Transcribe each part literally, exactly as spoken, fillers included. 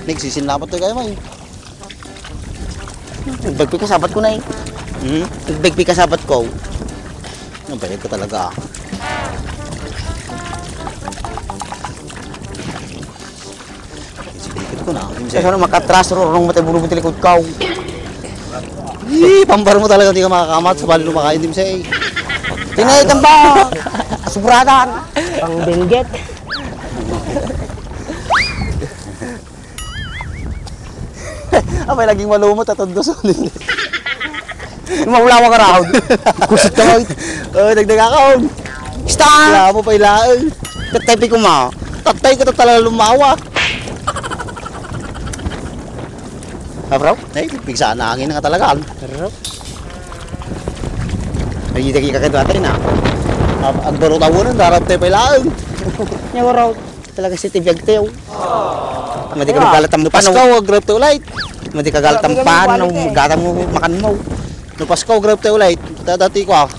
Nagsisinlapat tayo kayo, may. Nagbagpi ka sabat ko na eh. Hmm? Nagbagpi ka sabat ko. Nabayag ka talaga, ah. Sipilikit ko na. Kasi ano, makatras, rurong mo tayo, bulubog tayo likod ka. Ih, pambar mo talaga, di ka makakamat. Sa bali lumakain, di mo siya eh. Tinay, tamba! Subratan! Pang binggit. Apay, laging malumot at undo sa ulit. Maulawa ka raon. Kusot ka, oy. Oh, dagdag ako. Basta! Wala mo pa ilaang. Tatay pi kuma. Tatay ka talaga lumawa. Ah, bro? Ay, pigsaan na hangin nga talaga. Bro? Ay, dagi ka kadwa tayo na. Ag-, agbaro tawanan, darab tayo pa ilaang. Nya, bro. Talaga si Tibiyag Teo. Madi ka maglatam pano. Pasko, grab to light. Madi ka galatam pano, gata mo, makan mo. No Pasko, grab to light. Dadati ko, ah.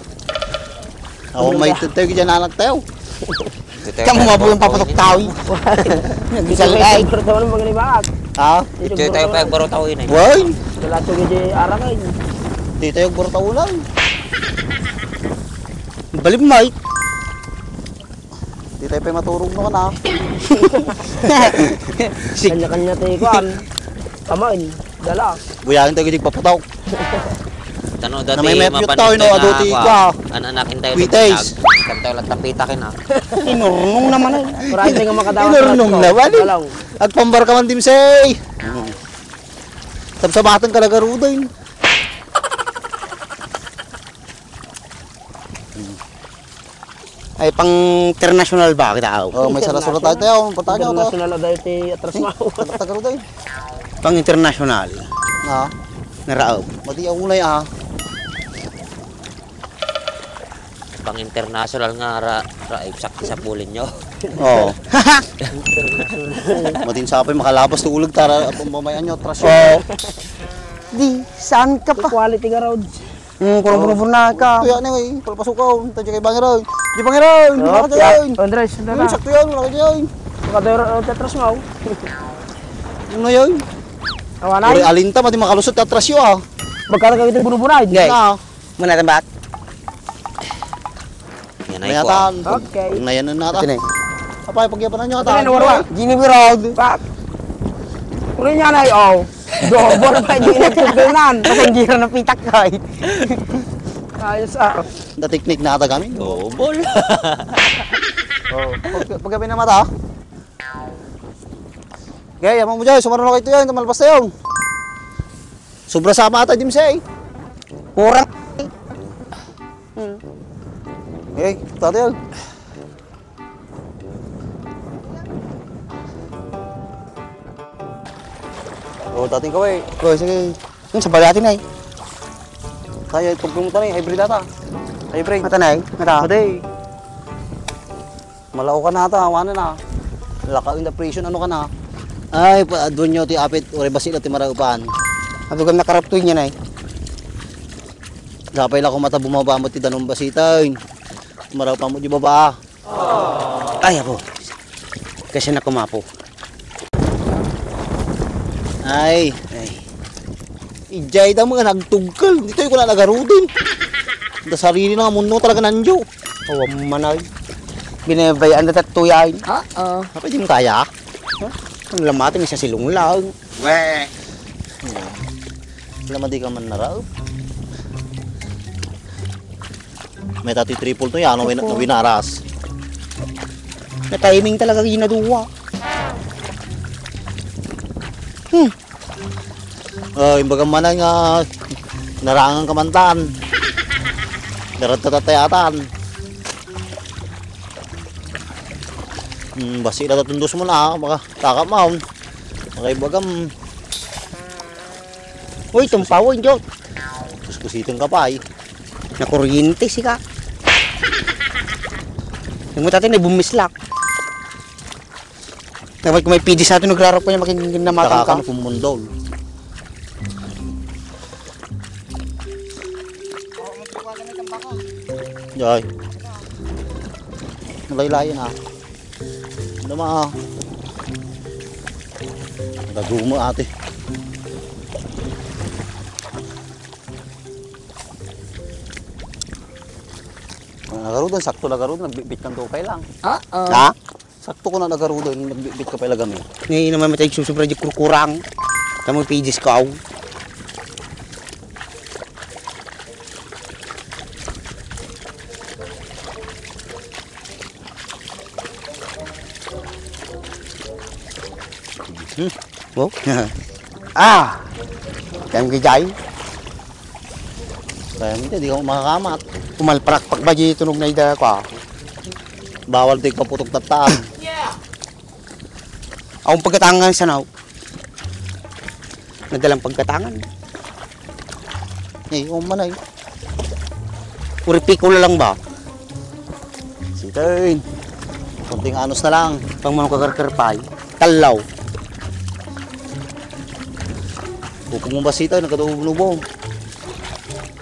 Ako may tayo, gidyan anak tayo. Kamu mabuhay ang papatok tao. Bisa light. Pero tawanan mo ganibaak. Ha? Ito tayo pa yung baro tao yun eh. Why? Wala to gidi arakay. Di tayo baro tao lang. Balim, Mike. Di tayo pa maturog no kana. Sig- Kanya-kanya tayo kuan. Kamain. Dala. Buyagin tayo gidi papatok. Tano dati na may mepyot mapanitan tayo, no, na adu ti kuan, ka. Ananakin tayo. Wites. Kan tayo lang tapita kin, ha. Inurnong naman, eh. Marami nga makadawat. Inurnong naman, eh. Agpambar ka man, Dimsey. Sabsabatan ka lagarudo, eh. Ay, pang international ba kita, aw? Oh, may sarasura tayo, tayo. Ang patayo to. International na dahil ti atras mo. Taga-, taga-, taga-, Pang international. Ah. Naraog. Mati ako na, ah. Pang international nga ra-, ra-, sakti sa pulin nyo. Oo. Matin sa apay, makalabas to ulag, tara, pamamayan nyo, atras yun. Oo. Di, saan ka pa? Quality nga road. Hmm, kurang-kurang na ka. Tuya na, eh. Palpasukaw. Tayo kay Bangiroy. Di Bangiroy. Andres, Andres. Hmm, sakto yan, wala ka dyan. Makadoro, uh, Tetras mo. Ano yun? Awanay. Uri alinta, mati makalusot, Tetras yun, ah. Magkano ka ito, bunubunay? Gay. Na. Muna, tambak. Yan ay mayatan. Okay. Ang nayanan na ta. Ito na eh. Apay, pagyapanan nyo ta. Ito na, wala. Jimmy Road. Pak. Uli niya na, oh. Double pa, di na tutunan. Pasanggira na pitak ko, eh. Ayos, ah. Da teknik na ata kami. Double. Oh, pag, pagyapanan na mata, ah. Gaya, mo dyan, sumaron na kayo yan, malpas tayo. Sobra sama ata, Jimsy, eh. Kurang. Hmm. Eh, tatay, oh. Oh, dating kaway. Oh, sige. Yung sa pagdating na eh. Kaya itugtong mo tayo, hybrid ata. Hybrid. Mata na eh. Mata. Mata eh. Malao ka na ata, awanan na. Lakaw in the prison, ano ka na? Ay, pa, doon nyo, ti apit, uri basi ti maraupan. Abigam nakaraptoy niya na eh. Sapay la ko mata bumaba mo ti danum basita, eh. Maraupan mo di baba. Ay, apo. Kasi na kumapo. Ay, ay. Ijay da mga nagtugkal. Dito yung kuna nagarudin. Da sarili na nga mundo talaga nanjo. Oh, manay. Binabayaan na tatuyain. Ha? Ah. Apa di mo kaya? Huh? Ang lamati nga sa silong lang. Weh. Alam mo, di ka man naraw. May tati triple to yan, nawin-, nawinaras. Na-timing talaga ginaduwa. Hmm. Oh, imbaga man nga narangan ka man tan. Darat ka tatayatan. Hmm, basi na tatundos mo na, baka takap mo. Makaibagam. Uy, tumpawon, Jot. Kuskusiton ka pa, eh. Nakuryente, sika. Yung mo tatay na bumislak. Dapat kung may P D sa atin, nagrarap ko niya, makin-, namatang ka. Taka ka na pumundol. Jay. Malaylayan, ah. Ano ma, ah? Laguma, ate. Ang nagarudan, sakto lagarudan, nagbitbit kan to kay lang. Ah, ah. Ha? Sakto ko na nagarudan, nagbitbit ka pala gami. Ngayon naman matay susubra di kurkurang. Tamo pages ka, aw. Hmm. Oh. Ah! Kayam gijay. Kayam gijay, di ka makakamat. Umalparakpak ba di tunog na ida ko, ah? Bawal di ka putok tataan. Ang pagkatangan sa naw. Nadalang pagkatangan. Eh, umanay. Uri pikula lang ba? Sitain. Konting anos na lang. Pang manok kakarkarpay. Tallaw. Pupog mo ba sita, nagkadubunubon?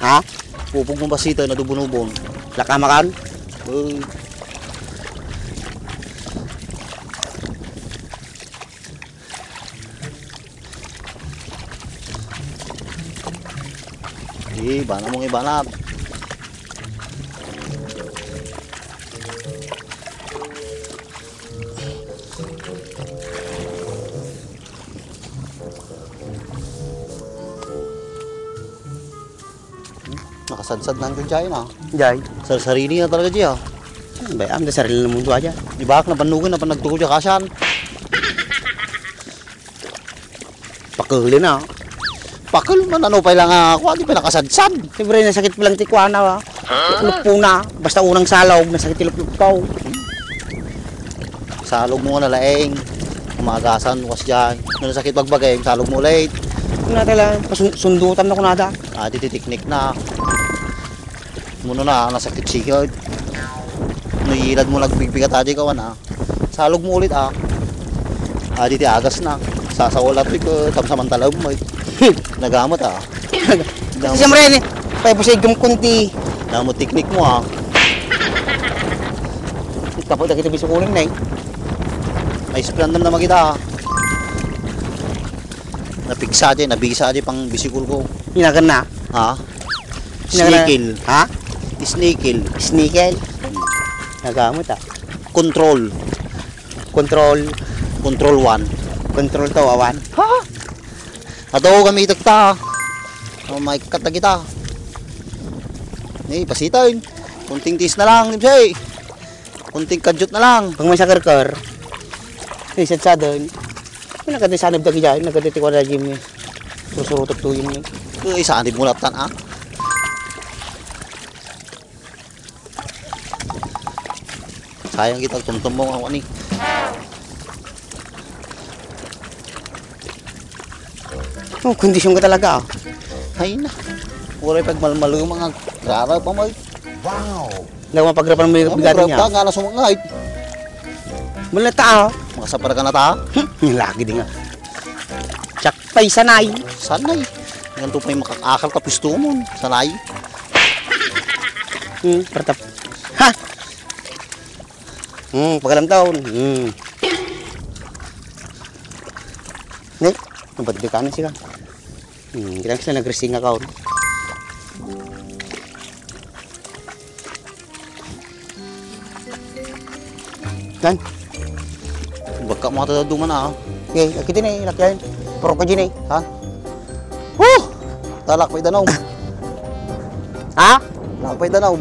Ha? Pupog mo ba sita, nadubunubon? Lakamakan? Uy. Di, bana mong ibanat. Nakasadsad na ang jay na. Jay. Sarsarini na talaga jay, ah. Bay, am da sarili na mundo aja. Di ba, nabannugan na panagtuko jay kasan? Pakuli na. Pakul man, ano pa lang ako, di pa nakasadsad. Siyempre, nasakit pa lang ti kuana, ah. Luppo na. Basta unang salog, nasakit ti luplupaw. Salog mo nga nalaeng. Umagasan, was dyan. Nung nasakit pagbagay, salog mo ulit. Una tala, pasun-, sundutan na kunada. Ah, di titiknik na. Muno na, nasakit sigod. Nuyilad mo, nagbigbigat aja ikaw, ana. Salog mo ulit, ah. Ah, di ti agas na. Sasawal ato ito, tamsamantala mo, eh. Nagamot, ah. Kasi siyempre, ni, pay, busigam kunti. Damo teknik mo, ah. Tapos na kita bisukuling na, eh. Ay, spray na magita, ah. Napigsa di, nabisa di pang bisikul ko. Inagan na. Ha? Inagan na. Sneakel. Ha? Sneakel. Sneakel. Nagamot, ah. Control. Control. Control one. Control to, awan. Ha? Ato, gamitek ta. Oh, may cut na kita. Eh, pasitan. Kunting tis na lang, Nimsay. Kunting kadyot na lang. Pag may sakarkar, eh, sadsadan. May nagkatisanib dagi dyan, nagkatitikuan na Jimmy. Susurutok to yun, eh. Eh, isanib mo laptan, ah. Sayang kita, tumtum mo ako ni. Oh, kondisyon ka talaga, ah. Ay na. Uray pagmalmalo yung mga grara pa mo. Wow! Nagmapagrapan mo yung Ano, bigati grab niya. Ta, nga na sumangay. Mula ta, ah. Makasapar ka na ta? Hmm, yung lagi din nga. Tsak pa'y sanay. Sanay. Yan to pa'y makakakal ka, pisto mo. Sanay. Hmm, pertap. Ha! Hmm, pagalam taon. Hmm. Ne, nabadli ka na siya. Hmm, kita sila nag-racing account. Yan. Bagka mo ata duman, ah. Okay, akit din eh, lakyan. Pro ka din eh. Ha? Woo! Talak pa idanom. Ha? Talak pa idanom.